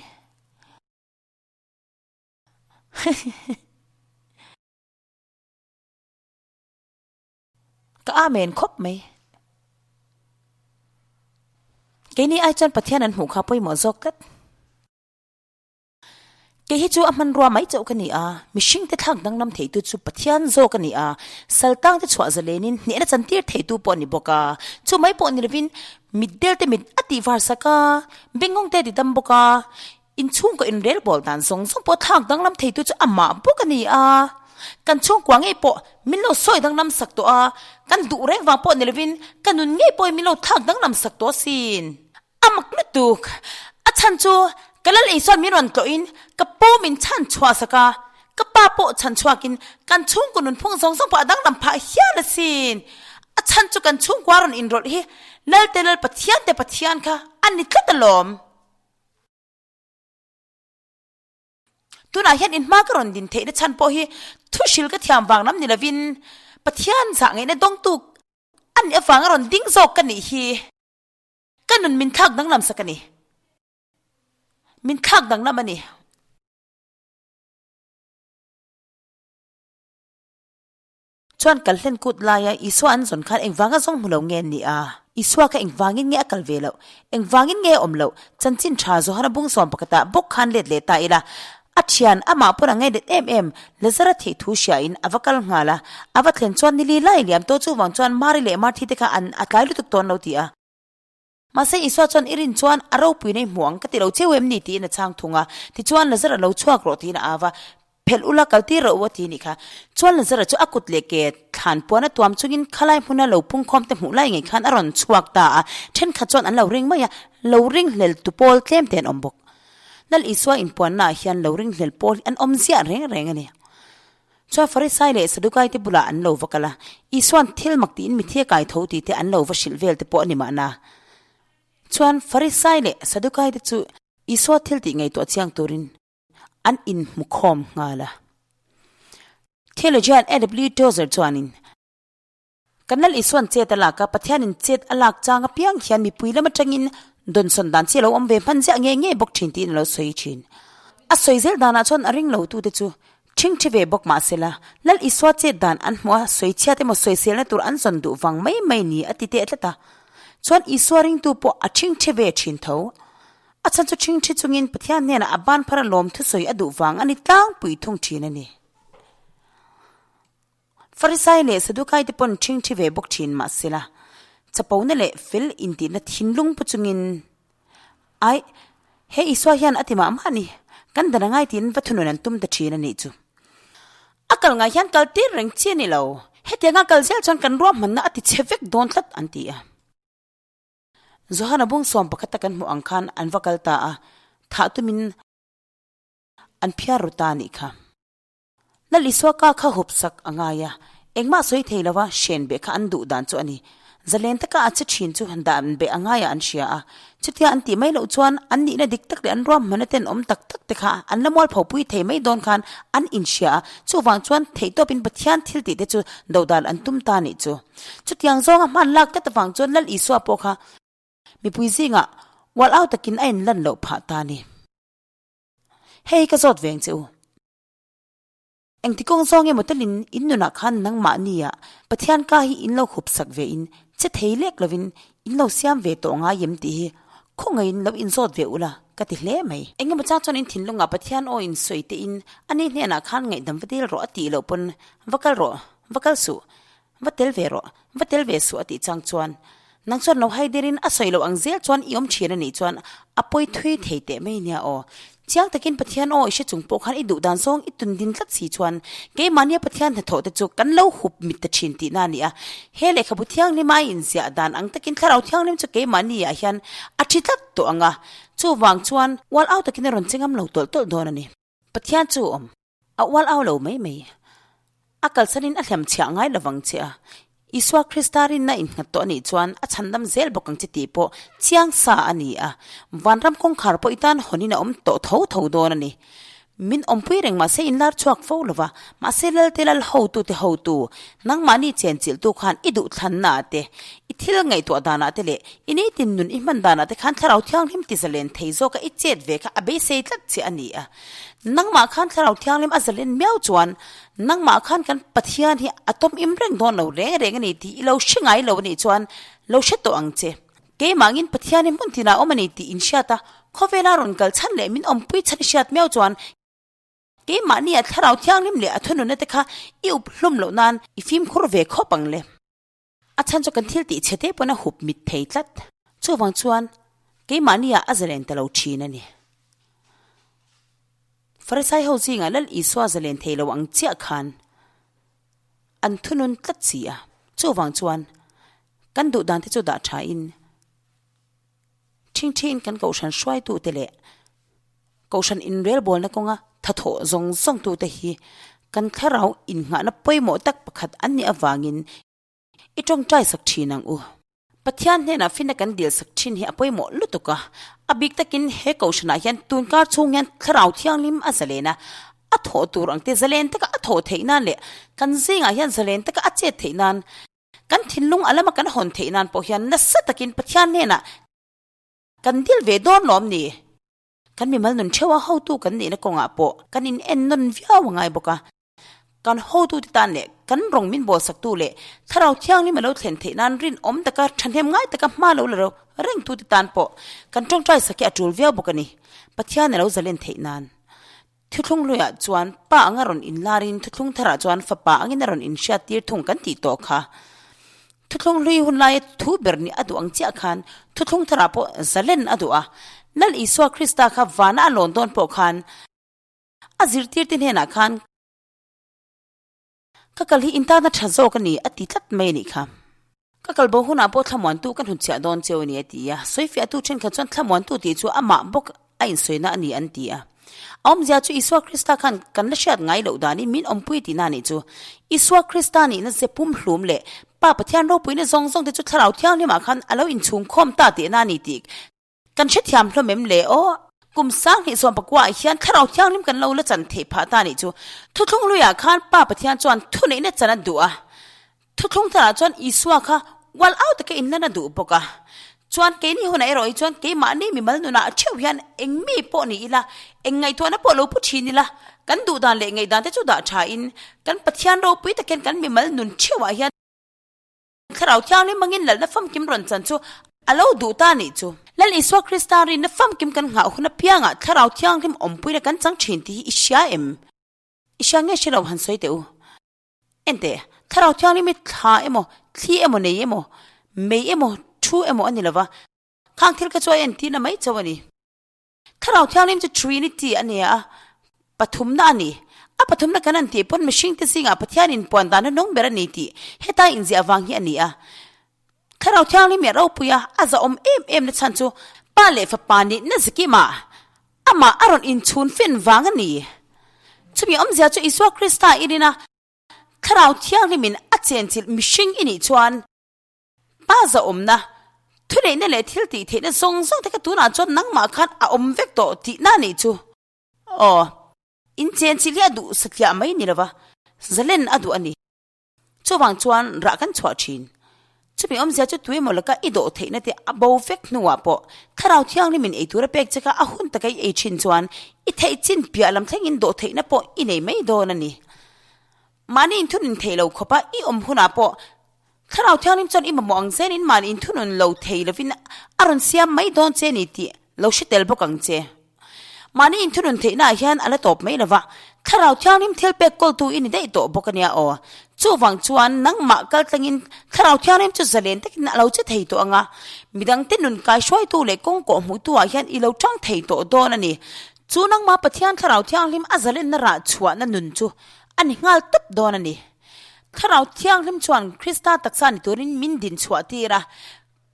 Speaker 1: Ka amen khawp mai. Keini ai chuan Pathian an hmuh kha pawimawh zawk tlat. Kei hi chu a hmanrua mai chauh ka ni a, mihringte thlak danglam theitu chu Pathian zawk a ni a, saltangte chhuah zalenin hnehna chantir theitu pawh a ni bawk a. Chu mai pawh ni lovin mitdelte mit a tih var sak a, bengngawngte a ti dam bawk a, inchhungkaw inrel bawl dan zawng zawng pawh thlak danglam theitu chu amah bawk a ni a. Kan chhungkua ngei pawh min lo sawi danglam sak tawh a, kan duh reng vang pawh ni lovin ka nun ngei pawhin min lo thlak danglam sak tawh asin. A mak lutuk. A chhan chu ka lal Isuan min rawn tlawhin ka pu min chhan chhuah sak a, ka pa pawh chhan chhuakin kan chhungkaw nunphung zawng zawng pawh a danglam phah hial asin. A chhan chu kan chhungkua rawn inrawlh hi Lalte Lal Pathian te Pathian kha a ni tlat alawm. Tunah hian inhma ka rawn din theihna chhan pawh hi thuhril ka thiam vang lam ni lovin Pathian zah ngaihna dawngtu a nih avanga rawn ding zawk ka nih hi. Ka nun min thlak danglam sak a ni. Min thlak danglam a ni. Chuan kal hlen kut laia Isua an zawn khan engvanga zawng hmu lo nge an nih a? Isua kha engvangin nge a kal ve loh? Engvangin nge a awm loh? Chanchin tha Johana bung sawm pakhatah bawk khan let leh ta ila. A thian amah pawn a ngaihlet em em, Lazara theih thu hriain a va kal nghal a. A va thlen chuan nili lai liam tawh chuvang chuan Mari leh Marthi te kha an a tlai lutuk tawn lo ti a. Mahse Isua chuan i rin chuan a ropui nei hmu ang ka ti lo cheu em ni tiin a chhang thung a. Tichuan Lazara lo chhuak rawh tiin a au a, Phelh ula kal tir rawh u a ti nih kha. Chuan Lazara chu a kut leh ke thlan puan a tuam chungin khalai hmuna lo pungkhawm te hmuh lai ngei khan a rawn chhuak ta a, thenkhat chuan an lo ring mai a, lo ring hlel tu pawl tlem te an awm bawk. Lal Isua inpuannaah hian lo ring hlel pawl hi an awm ziah reng reng a ni. Chuan Farisai leh Sadukai te bulah an lo va kal a, Isua'n thil mak tiin mithi a kai tho tih te an lo va hrilh vel te pawh a ni mahna. Chuan Farisai leh Sadukai te chu Isua thil tih ngaihtuah chiang turin an inhmukhawm nghal a. Theologian A.W. Tozer chuanin, Kan Lal Isua'n chet a lak a, Pathianin chet a lak chang apiang hian mipui lam atangin dawnsawn dan chi a lo awm ve hman ziah ngei ngei bawk thin tiin a lo sawi thin. A sawi zel danah chuan a ring lo tute chu ṭhing ṭhi ve bawk mahsela, Lal Isua chet dan an hmuh a, sawi chhiat emaw sawiselna tur an zawn duh vang mai mai ni a ti teh tlat a. Chuan Isua ringtu pawh a ṭhing ṭhi ve thin tho. A chhan chu ṭhing ṭhi chungin Pathian hnenah a ban phar a lawm thusawi a duh vang a ni tlangpui thung thin a ni. Farisai leh Sadukai te pawn ṭhing ṭhi ve bawk ṭhin mah sela, chapona leh fel intihna thinlung pu chungin, Aih, he Isua hian a ti mah mah a ni, kan dan a ngai tiin va thunun an tum ta ṭhin a nih chu. A kal ngai hian kal tir reng chi a ni lo, hetianga kal zel chuan kan ruahmanna a ti chhe vek dawn tlat an ti a. Johana bung sawm pakhata kan hmuh ang khan an va kal ta a, thah tumin an phiar ru ta a nih kha. Lal Isua ka kha hup sak a ngai a, engmah sawi thei lova hren beh kha an duh dan chu a ni. Zalen taka a che thin chu dan beh a ngaiah an hria a, chutia an tih mai loh chuan an nihna dik tak leh an ruahmanna ten awm tak tak te kha an la mualpho pui thei mai dawn khan an inhria a, chuvang chuan theihtawpin Pathian thil tih te chu dodal an tum ta nih chu. Chutiang zawnga hman lak tlat avang chuan Lal Isua pawh kha mipui zingah ual au takin a inlan loh phah ta a ni. Hei ka zawt veng che u. Engti kawng zawng emaw telin in nunah khan nangmahnia Pathian ka hi in lo hup sak ve in che thei lek lovin in lo siam ve tawh ngai em tih hi khawngaihin lo inzawt ve ula ka ti hle mai. Engemaw chang chuan in thinlungah Pathian aw in sawi te in ani hnenah khan ngaihdam va dil rawh a tih loh pawn va kal rawh, va kal suh, va tel ve rawh, va tel ve suh a tih chang chuan nang chuan lo hai derin a sawi loh ang zel chuan i awm thin a nih chuan a pawi thui thei teh mai nia aw. Chiang takin Pathian aw i hre chung pawh khan i duh dan zawng i tun din tlat si chuan keimahnia Pathian hnathawh te chu kan lo hup mit ta thin tihna a ni a. He lehkhabu thianghlima a inziah dan ang takin Thlarau Thianghlim chu keimahniah hian a thi tlat tawh ang a, chuvang chuan ual au takin a rawn che ngam lo tawlh tawlh dawn a ni. Pathian chu a awm. A ual au lo mai mai. A kalsanin a hliam chhiah ngai lovang che a. Isua Krista rinna innghat tawh a nih chuan a chhandam zel bawk ang che tih pawh chiang sa a ni a. Vanram kawngkhar pawh i tan hawnin a awm tawh tho tho dawn a ni. Min awmpui reng mahse in lar chhuak fo lova, mahse Lalte Lal hotute hotu, nangmahni chenchilhtu khan i duhthlanna ah te, i thil ngaihtuah danah te leh i nitin nun i hman danah te khan Thlarau Thianghlim tizalen thei zawka i chet ve kha a beisei tlat che a ni a. Nangmah khan Thlarau Thianghlim a zalen miau chuan nangmah khan kan Pathian hi a tawm im reng dawn lo reng reng a ni tih i lo hre ngai lo a nih chuan lo hre tawh ang che. Keimahngin Pathian hi hmun tinah a awm a ni tih inhriat a, khawvela rawn kal chhan leh min awmpui chhan i hriat miau chuan keimahnia Thlarau Thianghlim leh a thununna te kha i up hlum loh nan i fimkhur ve khawp ang le. A chhan chu kan thil tih chhe te pawn a hup mit thei tlat. Chuvang chuan keimahni ah a zalen ta lo thin a ni. Farisai ho zingah Lal Isua zalen thei lo ang chiah khan an thunun tlat si a. Chuvang chuan kan duh dan te chu dah tha in thingthiin kan kohhran hruaitu te leh Kohhran inrelbawlna kawnga thathawh zawng zawngtute hi kan thlarau innghahna pawimawh tak pakhat an nih avangin i tawngtai sak thin ang u. Pathian hnenah finna kan dil sak thin hi a pawimawh lutuk a, a bik takin he kohhranah hian tunkar chhung hian thlarau thianghlim a zalen a, a thawh tur ang te zalen taka a thawh theih nan leh kan zingah hian zalen taka a chet theih nan, kan thinlung a lama kan hawn theih nan pawh hian nasa takin Pathian hnenah kan dil ve dawn lawm ni? Kan mimal nun theuha hotu kan nihna kawngah pawh kan in en nawn viau a ngai bawk a. Kan hotute tan leh kan rawng min bawlsaktu leh Thlarau Thianghlim a lo thlen theih nan rinawm taka thahnem ngai taka hma lo la rengtute tan pawh kan tawngtai sak hi a tul viau bawk a ni. Pathian a lo zalen theih nan. Thuthlung hluiah chuan pa anga rawn inlarin thuthlung tharah chuan fapa angin a rawn inhriattir thung kan tih tawh kha. Thuthlung hlui hun laia thu ber nih a duh ang chiah khan thuthlung tharah pawh zalen a duh a. Lal Isua Krista kha vana a lawn dawn pawh khan a zirtirte hnenah khan Ka kal hi in tana tha zawk a ni a ti tlat mai a nih kha. Ka kal bo hunah pawh thlamuantu ka hnutchhiah dawn cheu a ni a ti a. Sawifiahtu thenkhat chuan thlamuantu tih chu amah bawk a insawina a ni an ti a. A awmzia chu Isua Krista khan kan la hriat ngai loh danin min awmpui tihna a nih chu. Isua Krista nihna ze pumhlum leh Pa Pathian ropuina zawng zawng te chu Thlarau Thianghlimah khan a lo inchhungkhawm ta tihna a ni tih kan hrethiam hlawm em le aw? Kum 2019 ah hian Thlarau Thianghlim kan lo la chan theih phah ta nih chu. Thuthlung hluiah khan Pa Pathian chuan thuneihna chan a duh a. Thuthlung tharah chuan Isua kha ual au taka inlan a duh bawk a. Chuan keini hunah erawh hi chuan keimahni mimal nunah theuh hian eng mi pawh ni ila, eng ngaihtuahna pawh lo pu thin ila, kan duhdan leh ngaihdan te chu dah tha in kan Pathian ropui takin kan mimal nun theuhah hian Thlarau Thianghlim hmangin lalna famkim rawn chan chu a lo duh ta nih chu. Lal Isua Krista rinna famkim kan nghah hun apiangah Thlarau Thianghlim awmpuina kan chang thin tih hi i hria em? I hria nge hre lo han sawi teh u. Enteh, Thlarau Thianghlim hi thla emaw, thli emaw nei emaw, mei emaw, thu emaw a ni lova, khang thil kha chu a entirna mai chauh a ni. Thlarau Thianghlim chu Trinity a ni a, pathumna a ni. A pathumna kan han tih pawn mihringte zingah Pathian inpuan dan hnung ber a ni tih heta inziah vang hi a ni a. Thlarau Thianghlim hi a ropui a, a zahawm em em na chhan chu Pa leh Fapa nihna zikimah amah a rawn inchhun fin vang a ni. Chumi awmzia chu Isua Krista i rin a, Thlarau Thianghlimin a chenchilh mihring i nih chuan Pa zahawmna, thuneihna leh thil tih theihna zawng zawng te kha tunah chuan nangmah khan a awm vek tawh tihna a nih chu. Aw, inchenchilh hi a duh satliah mai ni lova, zalen a duh a ni. Chuvang chuan rah kan chhuah thin. Chumi awmzia chu tuemaw laka i dawh theihna te a bo vek hnuah pawh Thlarau Thianghlimin ei tura pek che kha a hun taka i ei thin chuan i theih chin piah lam thlengin dawh theihna pawh i nei mai dawn a ni. Mahni inthunun thei lo khawpa i awm hunah pawh Thlarau Thianghlim chuan i mamawh ang zelin mahni inthunun lo thei lovin a rawn siam mai dawn che ni tih. Lo hre tel bawk ang che. Mahni inthunun theihnaah hian a la tawp mai lova, Thlarau Thianghlim thil pek kawltu i ni daih tawh bawk a nia aw. Chuvang chuan nangmah kal tlangin Thlarau Thianghlim chu zalen takin a lo che thei tawh ang a, midangte nun kaihruaitu leh kawng kawh hmuhtuah hian i lo tang thei tawh dawn a ni. Chu nangmah Pathian Thlarau Thianghlim a zalenna rah chhuahna nun chu a ni nghal tawp dawn a ni. Thlarau Thianghlim chuan Krista taksa ni turin min din chhuah tir a,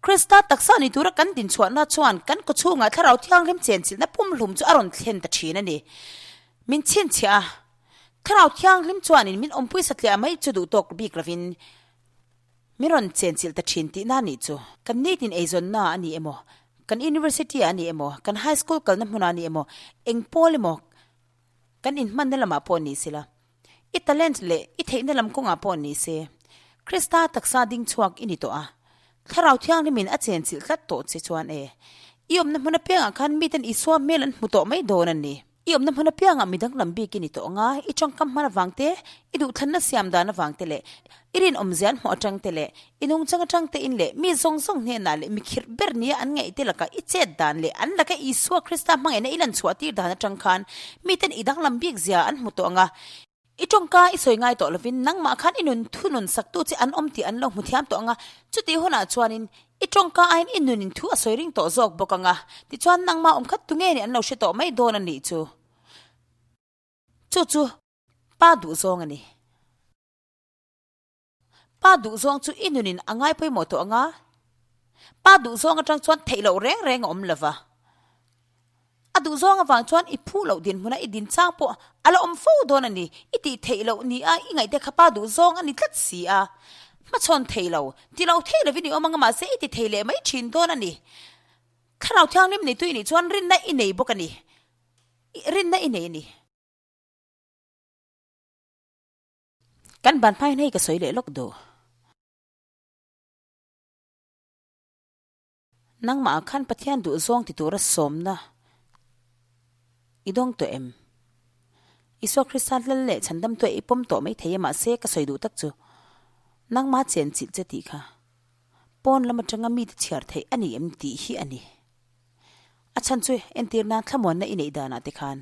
Speaker 1: Krista taksa ni tura kan dinchhuahna chuan kan kawchhungah Thlarau Thianghlim chenchilhna pumhlum chu a rawn thlen ta thin a ni. Min chhinchhiah a, Thlarau Thianghlim chuanin min awmpui satliah mai chu duh tawk bik lovin min rawn chenchilh ta thin tihna a nih chu. Kan nitin eizawnna a ni emaw, kan university ah a ni emaw, kan high school kalna hmunah a ni emaw, eng pawl emaw kan inhmanna lamah pawh ni sela, I talent leh i theihna lam kawngah pawh ni se, Krista taksa ding chhuak i ni tawh a, Thlarau Thianghlimin a chenchilh tlat tawh che chuan e, i awmna hmun apiangah khan miten Isua hmel an hmu tawh mai dawn a ni. I awmna hmun apiangah mi danglam bik i ni tawh ang a, i tawngkam hman avang te, i duhthlanna siam dan avang te leh i rinawmzia an hmuh atang te leh i nungchang atang te in leh mi zawng zawng hnenah leh mi khirh ber nia an ngaih te laka i chet dan leh an laka Isua Krista hmangaihna i lan chhuah tir dan atang khan miten i danglam bik zia an hmu tawh ang a. I tawngka i sawi ngai tawh lovin nangmah khan i nun thunun saktu che an awm tih an lo hmu thiam tawh ang a, chutih hunah chuanin i tawngka aiin i nunin thu a sawi ring tawh zawk bawk ang a, tichuan nangmah awm khat tunge nih an lo hre tawh mai dawn a nih chu. Chu chu pa duhzawng a ni. Pa duhzawng chu i nunin a ngai pawimawh tawh ang a, pa duhzawng atang chuan theih loh reng reng a awm lo va. A duhzawng avang chuan i phu loh dinhmuna i din chang pawh a la awm fo dawn a ni. I tih theih loh ni a i ngaihte kha pa duhzawng a ni tlat si a. Hmachhawn thei lo, ti lo thei lovin i awm ang a mahse i ti thei leh mai thin dawn a ni. Thlarau Thianghlim neitu i nih chuan rinna i nei bawk a ni. Rinna i nei a ni. Kan ban hma hian hei ka sawi leh lawk duh. Nangmah ah khan Pathian duh zawng ti tura sawmna i dawng tawh em? Isua Krista lal leh chhandam tuah i pawm tawh mai thei e mahse ka sawi duh tak chu nangmah chen chilh che tih kha pawn lam atanga mite chhiar theih a ni em tih hi a ni. A chhan chu entir nan thlamuanna i neih danah te khan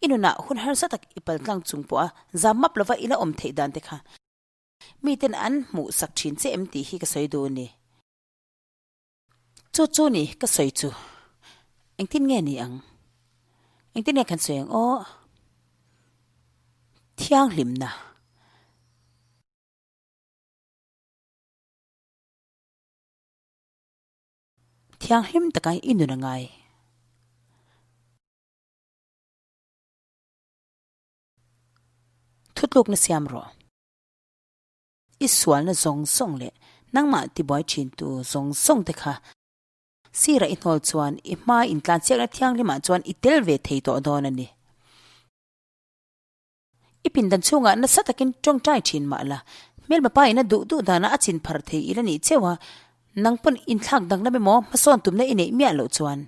Speaker 1: i nunah hun harsa tak i pal tlang chung pawha zam map lova i la awm theih dan te kha miten an hmuh sak thin che em tih hi ka sawi duh a ni. Chu chu ni ka sawi chu engtin nge ni ang? Engtin nge kan sawi ang aw? Thianghlimna. Thianghlim taka i nun a ngai. Thutlukna siam rawh. I sualna zawng zawng leh nangmah tibuai thintu zawng zawng te kha sirah i hnawl chuan i hma intlansiakna thianghlimah chuan i tel ve thei tawh dawn a ni. I pindan chhungah nasa takin tawngtai thin mah la, hmelma pa ina duh duh dana a chin phar thei ila nih cheu a, nang pawn inthlak danglam emaw hmasawn tumna i neih miah loh chuan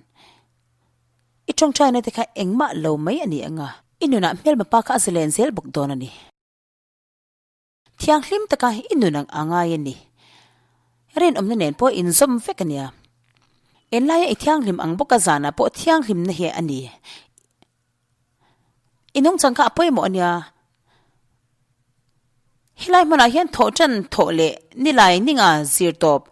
Speaker 1: i tawngtaina te kha engmah lo mai a ni ang a, i nunah hmelma pa kha a zalen zel bawk dawn a ni. Thianghlim taka i nun ang a ngai a ni. Rinawmna nen pawh inzawm vek a nia. Enlaia i thianghlim ang bawka zanah pawh thianghlimna hi a ni. I nungchang kha a pawimawh a nia. Helai hmunah hian thawh tan thawh leh nilai ninga zir tawp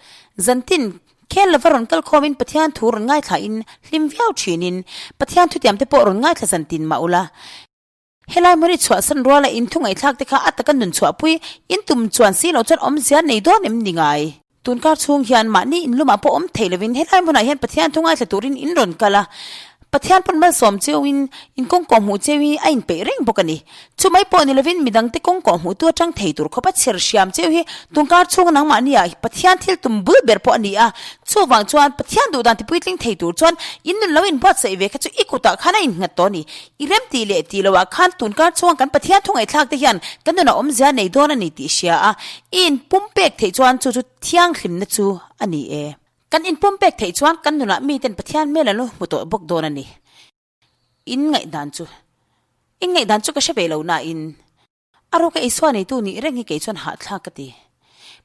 Speaker 1: zantin khel lova rawn kal khawmin Pathian thu rawn ngaithlain hlim viau thinin Pathian thutiam te pawh rawn ngaithla zantin mah ula. Helai hmun i chhuahsan ruala in thu ngaihthlak te kha a taka nun chhuahpui in tum chuan si loh chuan awmzia nei dawn em ni ngai? Tunkar chhung hian mahni in lumah pawh awm thei lovin helai hmunah hian Pathian thu ngaithla turin in rawn kal a, Pathian pawn malsawm cheuin in kawng kawhhmuh cheu hi a inpeih reng bawk a ni. Chumai pawh ni lovin midangte kawng kawhhmuhtu atang thei tur khawpa chher hriam cheu hi tunkar chhunga nangmahni ah Pathian thil tum bul ber pawh a ni a, Chuvang chuan Pathian duhdan tipuitling thei tur chuan in nun lo inbuatsaih ve kha chu i kutah khan a innghat tawh a ni. I rem tih leh tih loah khan tunkar chhunga kan Pathian thu ngaihthlak te hian kan nunah awmzia nei dawn a ni tih hria a, i inpumpek theih chuan chu chu thianghlimna chu a ni e. Kan inpumpek theih chuan kan nunah miten Pathian hmel an lo hmu tawh bawk dawn a ni. In ngaihdan chu In ngaihdan chu ka hre ve lo nain. A ruka Isua neitu nih reng hi kei chuan hahthlak ka ti.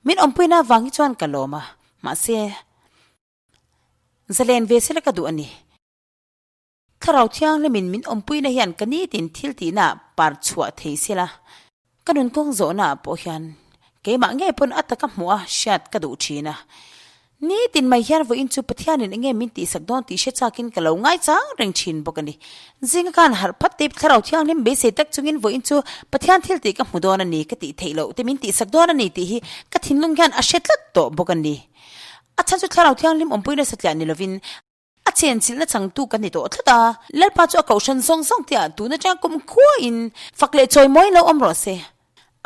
Speaker 1: Min awmpuina avang hi chuan ka lawm a, mahse zalen ve sela ka duh a ni. Thlarau Thianghlimin min awmpuina hian ka nitin thil tihnaah par chhuah thei sela, ka nun kawng zawhnaah pawh hian keimah ngei pawn a taka hmuh a hriat ka duh thin a. Nitin mai hian vawiin chu Pathianin enge min tihsak dawn tih hre chakin ka lo ngaichang reng thin bawk a ni. Zinga khan harh phat te Thlarau Thianghlim beisei tak chungin vawiin chu Pathian thil tih ka hmu dawn a ni ka tih theih loh te min tihsak dawn a ni tih hi ka thinlung hian a hre tlat tawh bawk a ni. A chhan chu Thlarau Thianghlim awmpui nasa tliah ni lovin a chenchilhna changtu kan ni tawh tlat a, Lalpa chu a kohhran zawng zawng te ah tun atanga kum khuain fak leh chawimawiin lo awm rawh se.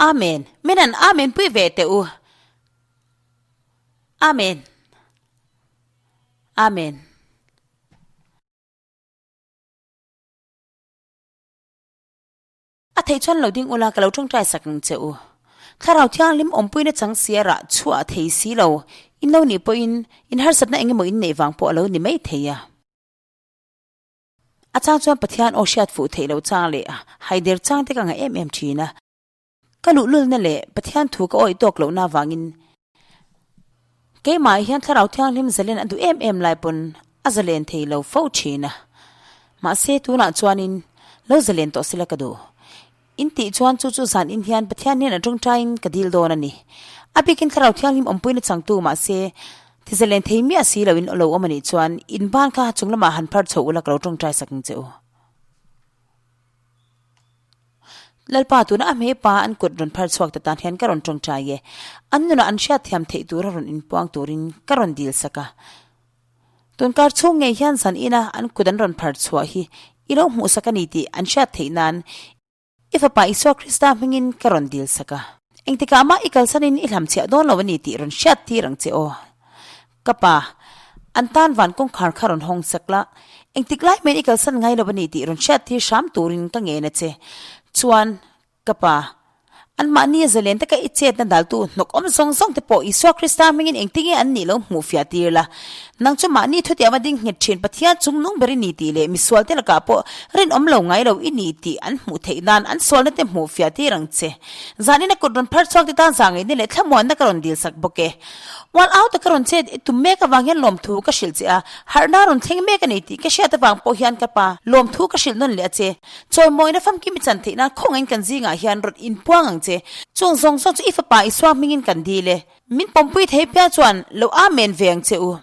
Speaker 1: Amen. Min an Amen pui ve teh u. Amen. Amen. A theih chuan lo ding ula ka lo tawngtai sak ang che u. Thlarau Thianghlim awmpuina chang si a rah chhuah thei si lo, in lo nih pawhin in harsatna eng emaw in neih vang pawh a lo ni mai thei a. A chang chuan Pathian aw hriat fuh theih loh chang leh haider chang te ka ngaih em em thin a. Ka luhlulna leh Pathian thu ka awih tawk lohna avangin keimah hian Thlarau Thianghlim zalen a duh em em lai pawn a zalen thei lo fo thin a. Mahse tunah chuanin lo zalen tawh sela ka duh. In tih chuan chu chu zan in hian Pathian hian a tawngtaiin ka dil dawn a ni. A bikin Thlarau Thianghlim awmpuina changtu mahse ti zalen thei miah si loin lo awm a nih chuan in ban kha chung lamah han phar chho ula ka lo tawngtai sak ang che u. Lalpa tuna a hmei pa an kut rawn phar chhuak ta tan hian ka rawn tawngtai e. An nunah an hriatthiam theih tura rawn inpuang turin ka rawn dil sak a. Tunkar chhung ngei hian zan ina an kut an rawn phar chhuah hi i lo hmuhsak a ni tih an hriat theih nan i Fapa Isua Krista hmingin ka rawn dil sak a. Engtikah mah i kalsanin i hlamchhiah dawn lo a ni tih rawn hriat tir ang che aw. Ka pa, an tan van kawngkhar kha rawn hawng sak la, engtik lai maiin i kalsan ngai lo a ni tih rawn hriat tir hram turin ka ngen a che. Chuan, ka pa, anmahni a zalen taka i chetna daltu hnawk awm zawng zawng te pawh Isua Krista hmingin engtin nge an nih lo hmuh fiah tir la. Nang chu mahni thutiam a ding nghet thin Pathian chung nung ber i ni tih leh misual te lakah pawh rinawm lo ngai lo i ni tih an hmuh theih nan an sualna te hmuh fiah tir ang che. Zanin a kut rawn phar chhuak te tan zangaihna leh thlamuanna ka rawn dil sak bawk e. Ual au taka rawn chet i tum mek avang hian lawmthu ka hrilh che a, harhna rawn thleng mek a ni tih ka hriat avang pawh hian ka pa lawmthu ka hrilh nawn leh a che. Chawimawina famkim i chan theih nan khawngaiin kan zingah hian rawn inpuang ang che. Chung zawng zawng chu i fapa Isua hmingin kan dil e. Min pawmpui thei piang chuan lo Amen ve ang che u.